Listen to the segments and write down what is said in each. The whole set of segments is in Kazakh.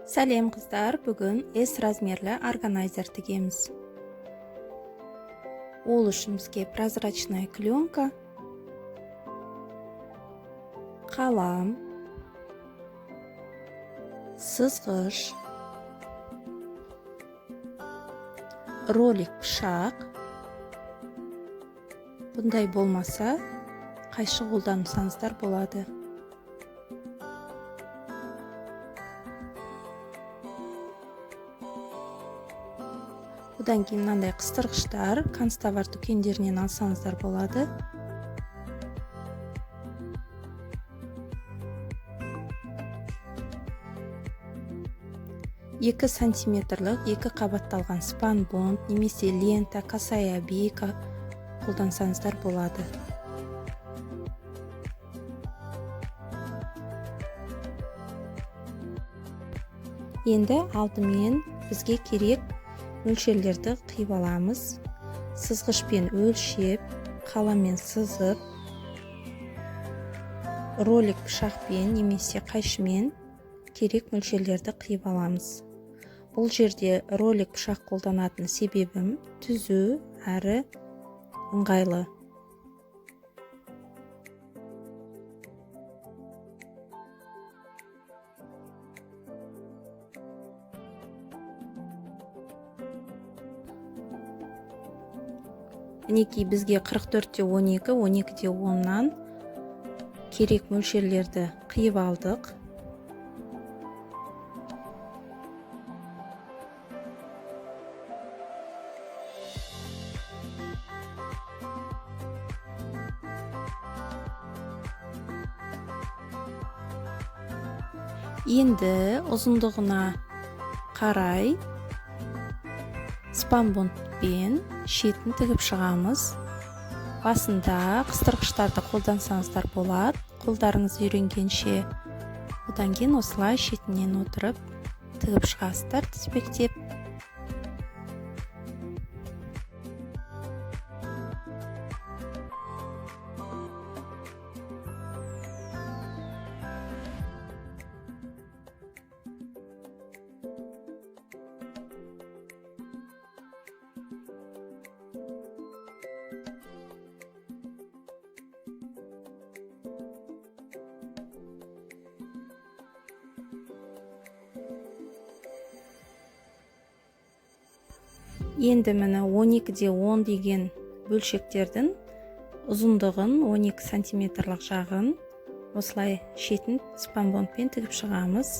Сәлем, қыздар! Бүгін S размерлі органайзер тігеміз. Ол үшін бізге прозрачная клеенка, қалам, сызғыш, ролик пышақ, бұндай болмаса, қайшы қолдансаңыздар болады. Одан кейін мынандай қыстырғыштар, канцтовар дүкендерінен алсаңыздар болады. 2 сантиметрлік екі қабатталған спанбонд немесе лента, косая бейка қолдансаңыздар болады. Енді алдымен бізге керек мөлшерлерді қиып аламыз. Сызғышпен өлшеп, қаламмен сызып, ролик пышақпен немесе қайшымен керек мөлшерлерді қиып аламыз. Бұл жерде ролик пышақ қолданатын себебім түзу әрі ыңғайлы. Мінекей, бізге 44-те 12, 12-де 10-нан керек мөлшерлерді қиып алдық. Енді ұзындығына қарай спанбондпен шетін тігіп шығамыз. Басында қыстырғыштарды қолдансаңыздар болады, қолдарыңыз үйренгенше. Одан кейін осылай шетінен отырып тігіп шығасыздар тізбектеп. Енді міне 12-де 10 деген бөлшектердің ұзындығын 12 сантиметрлік жағын осылай шетін спанбондпен тігіп шығамыз.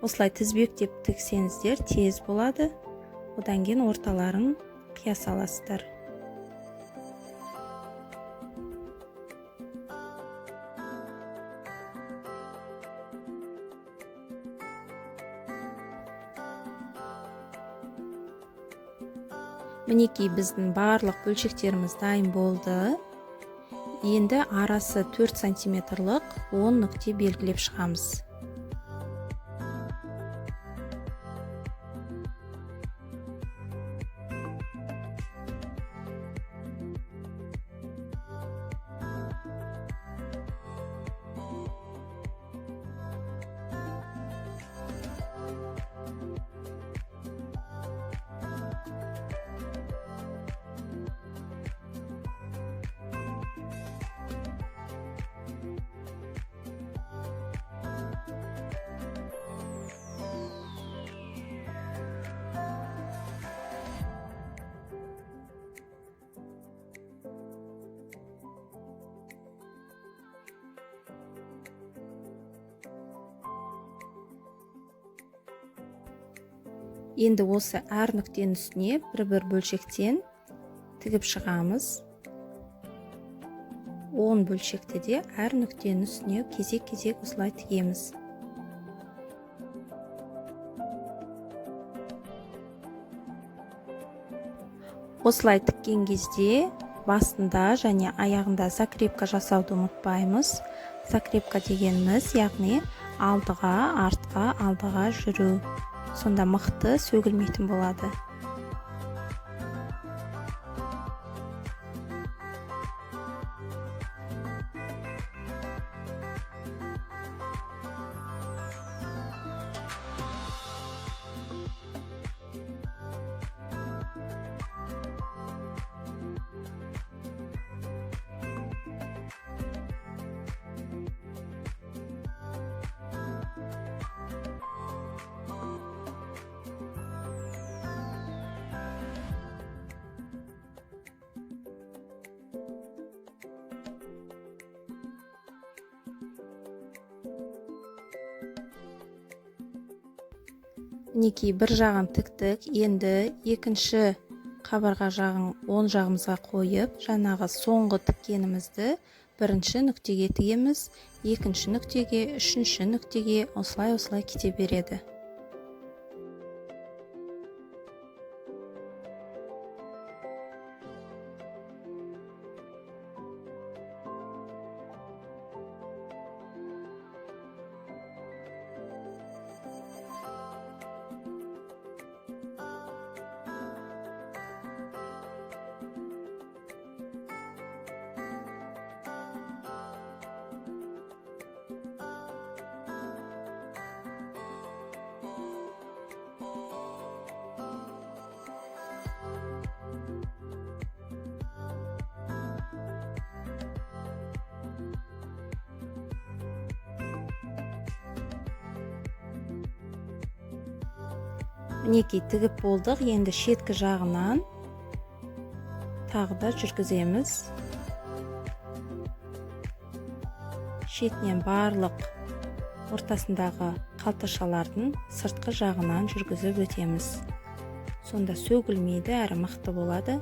Осылай тізбектеп тіксеңіздер тез болады. Одан кейін орталарын қия саласыздар. Мінекей, біздің барлық бөлшектеріміз дайын болды. Енді арасы 4 сантиметрлік 10 нүкте белгілеп шығамыз. Енді осы әр нүктенің үстіне бір-бір бөлшектен тігіп шығамыз. 10 бөлшекті де әр нүктенің үстіне кезек-кезек осылай тігеміз. Осылай тіккен кезде басында және аяғында закрепка жасауды ұмытпаймыз. Закрепка дегеніміз, яғни алдыға, артқа, алдыға жүру. Сонда мықты сөгілмейтін болады. Мінекей, бір жағын тіктік. Енді екінші қабырға жағын оң жағымызға қойып, жаңағы соңғы тіккенімізді бірінші нүктеге тігеміз, екінші нүктеге, үшінші нүктеге, осылай-осылай кете береді. Мінекей, тігіп болдық. Енді шеткі жағынан тағы да жүргіземіз. Шетінен барлық ортасындағы қалташалардың сыртқы жағынан жүргізіп өтеміз. Сонда сөгілмейді, әрі мықты болады.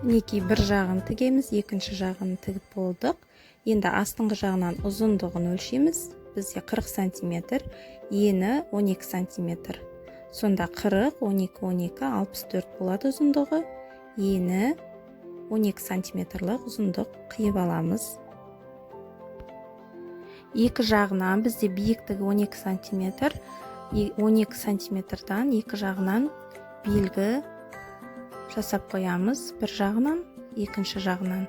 Мінекей, бір жағын тігеміз, екінші жағын тігіп болдық. Енді астыңғы жағынан ұзындығын өлшейміз. Бізде 40 сантиметр, ені 12 сантиметр. Сонда 40, 12, 12, 64 болады ұзындығы. Ені 12 сантиметрлік ұзындық қиып аламыз. Екі жағынан бізде биіктігі 12 сантиметр, 12 сантиметрдан екі жағынан белгі жасап қоямыз, бір жағынан, екінші жағынан.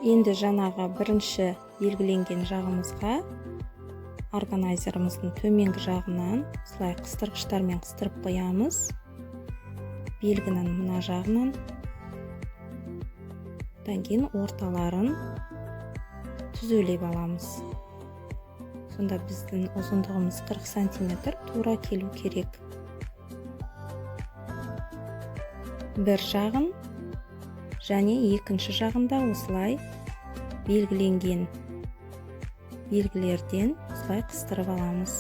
Енді жаңағы бірінші белгіленген жағымызға органайзеріміздің төменгі жағынан осылай қыстырғыштармен қыстырып қоямыз. Белгінің мына жағынан. Одан кейін орталарын түзулеп аламыз. Сонда біздің ұзындығымыз 40 сантиметр тура келу керек. Бір жағын және екінші жағында осылай белгіленген белгілерден осылай қыстырып аламыз.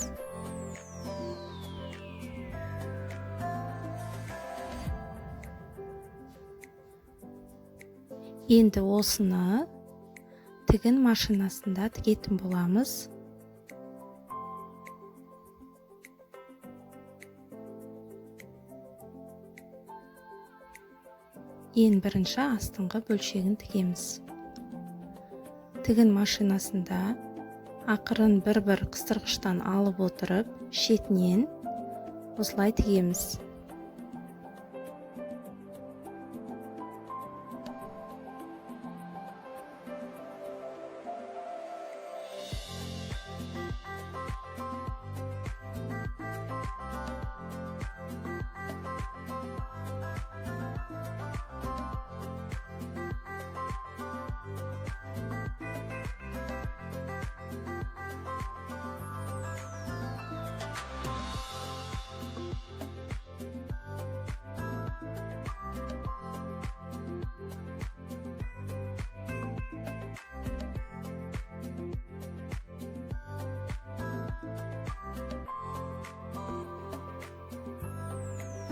Енді осыны тігін машинасында тігетін боламыз. Ең бірінші астыңғы бөлшегін тігеміз. Тігін машинасында ақырын бір-бір қыстырғыштан алып отырып, шетінен осылай тігеміз.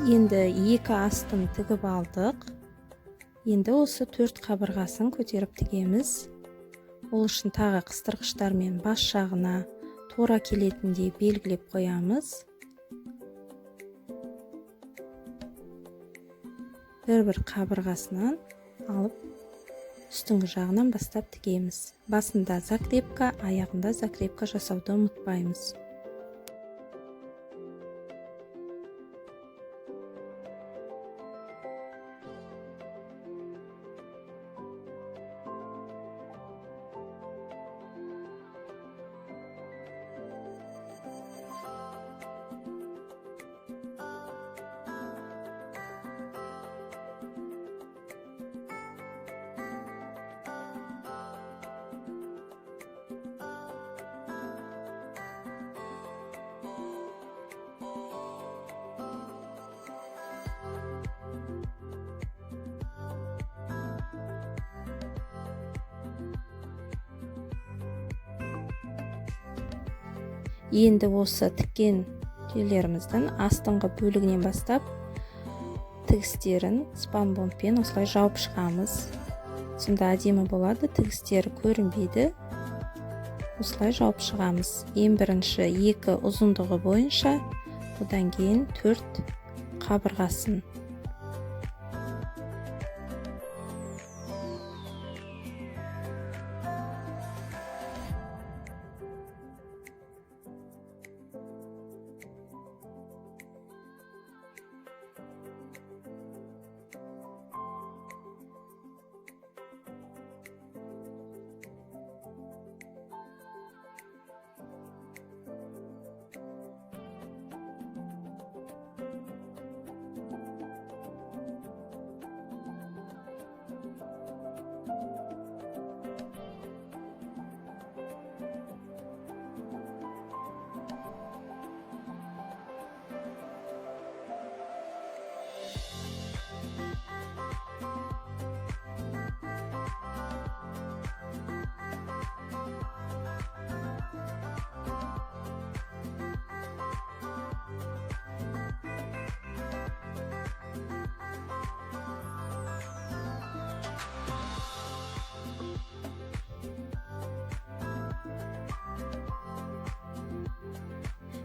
Енді екі астын тігіп алдық. Енді осы төрт қабырғасын көтеріп тігеміз. Ол үшін тағы қыстырғыштармен бас жағына тура келетіндей белгілеп қоямыз. Бір-бір қабырғасынан алып, үстіңгі жағынан бастап тігеміз. Басында закрепка, аяғында закрепка жасауды ұмытпаймыз. Енді осы тіккен жерлеріміздің астыңғы бөлігінен бастап тігістерін спанбондпен осылай жауып шығамыз. Сонда әдемі болады, тігістері көрінбейді. Осылай жауып шығамыз. Ең бірінші екі ұзындығы бойынша, одан кейін төрт қабырғасын.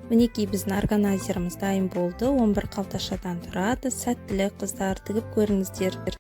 Мінекей, біздің органайзеріміз дайын болды. 11 қалташадан тұрады. Сәттілік, қыздар, тігіп көріңіздер.